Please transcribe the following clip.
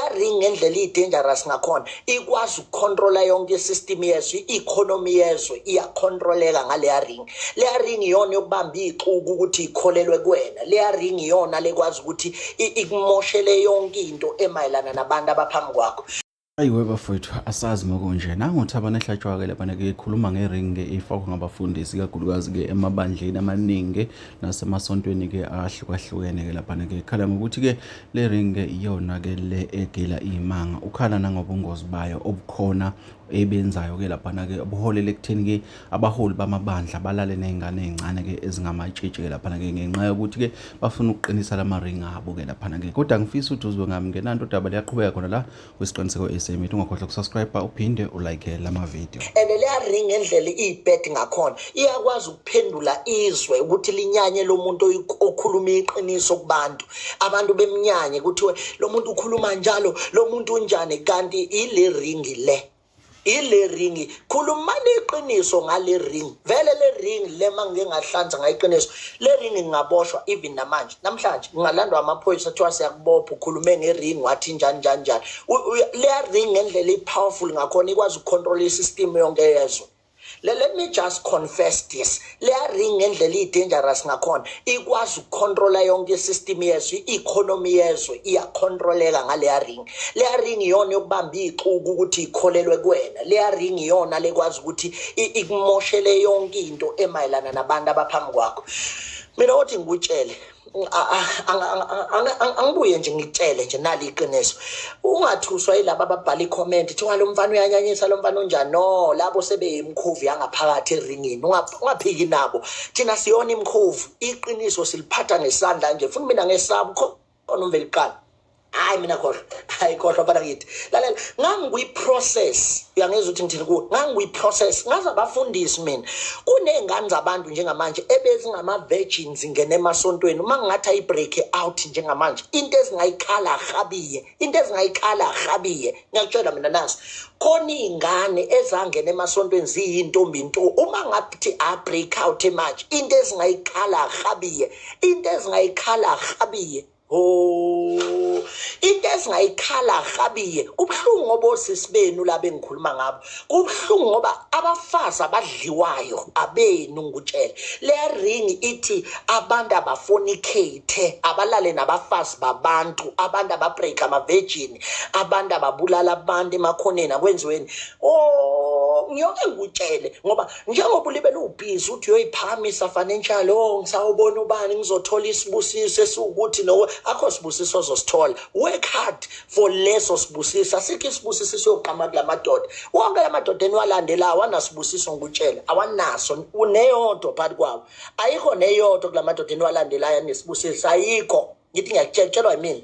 Leya ring ngendlela iyi-dangerous ngakhona ikwazi ukukhontrola yonke isystem yezwe, i-economy yezwe iyakhontroleka ngaleya ring. Leya ring iyona yokubamba iy'xuku ukuthi ikholelwe kuwena. Leya ring iyona lekwazi ukuthi ikumoshele yonke into emayelana nabantu abaphambi kwakho. Ayi we bafowethu, asazi makunje. Nangu uThabane Hlatshwa-ke laphana-ke ekhuluma ngering-ke efakwa ngabafundisi, ikakhulukazi-ke emabandleni amaningi nasemasontweni-ke ahlukahlukene-ke laphana-ke. Ekhala ngokuthi-ke le ring-ke iyona-ke le egila iy'manga. Ukhala nangobungozi bayo obukhona ebenzayo-ke laphana-ke, obuholela ekutheni-ke abaholi bamabandla balale ney'ngane ey'ncane-ke ezingamatshitshi-ke laphana-ke ngenxa yokuthi-ke bafuna ukuqinisa lama ring abo-ke laphana-ke. Kodwa ngifisa ukuthi uzwe ngami ngenanto, udaba liyaqhubeka khona la kwisiqiniseko SM. Ungakhohlwa ukusubscribe uphinde ulike lama video. And leya ring ngendlela iyibad ngakhona iyakwazi ukuphendula izwe ukuthi linyanye lo muntu okhuluma iqiniso kubantu, abantu bemnyanye kuthiwe lo muntu ukhuluma njalo, lo muntu unjani, kanti ile ring le, ile ring. Khulumani iqiniso ngale ring. Vele le ring le, mangike ngahlanza ngayiqiniso le ring, ngingaboshwa even namanje. Namhlanje ngingalandwa amaphoyisa, kuthiwa siyakubopha, ukhulume ngering, wathi njani njani njani. Leya ring ngendlela i-powerful ngakhona ikwazi ukucontrol isystem yonke yezwe. Let me just confess this. Leya ring ngendlela iyi-dangerous ngakhona ikwazi ukucontrola yonke isystem yezwe, i-economy yezwe iyakhontroleka ngaleya ring. Leya ring iyona yokubamba iy'xuku ukuthi ikholelwe kuwena. Leya ring iyona lekwazi ukuthi ikumoshele yonke into emayelana nabantu abaphambi kwakho. Mina othi ngikutshele, angibuye nje ngikutshele nje nali iqiniso, ungathuswa yilaba ababhala i-comment, thiwa lo mfana uyanyanyisa, lo mfana unjani. No, labo sebeyimkhuvu yangaphakathi eringini. Ungaphiki nabo. Thina siyona imkhuvu, iqiniso siliphatha ngesandla nje. Futhi mina ngesaba khona umveli kuqala. Hayi, mina khohlwa, hayi khohlwa mfana kithi. Lalela, ngangikwi-process, uyangizwa ukuthi ngithini kuwe? Ngangikwi-process, ngaze abafundisi mina. Kuney'ngane zabantu njengamanje ebezingama-virgins ngena emasontweni, uma ngingathi ayi-break out njengamanje, into ezingayikhala rhabiye, into ezingayikhala rhabiye, ngiyakutshela mina nazi khona iy'ngane ezangena emasontweni ziyintombi nto. Uma ngathi a-break out manje, into ezingayikhala rhabiye, into ezingayikhala rhabiye. Oh, into ezingayikhala rhabiye. Kubuhlungu ngoba osisi benu laba engikhuluma ngabo, kubuhlungu ngoba abafazi abadliwayo abenu. Ngikutshele, le ring ithi abantu abafornicate, abalale nabafazi babantu, abantu ababreak ama-virgin, abantu ababulala abantu emakhoneni, akwenziweni. Oh, ngiyoke ngikutshele ngoba njengoba ulibele ubhizi uthi uyoyiphakamisa financial, oh, ngisawubona ubani, ngizothola isibusiso esiwukuthi no, akho sibusiso ozosithola. Work hard for leso sibusiso. Asikho isibusiso esiyoqhamuka kula madoda. Wonke la madoda eniwalandelayo anasibusiso, ngikutshele, awanaso uneyodwa phakathi kwawo. Ayikho neyodwa kula madoda eniwalandelayo anesibusiso, ayikho. Ngithi ngiyakutshela, tshelwa yimina.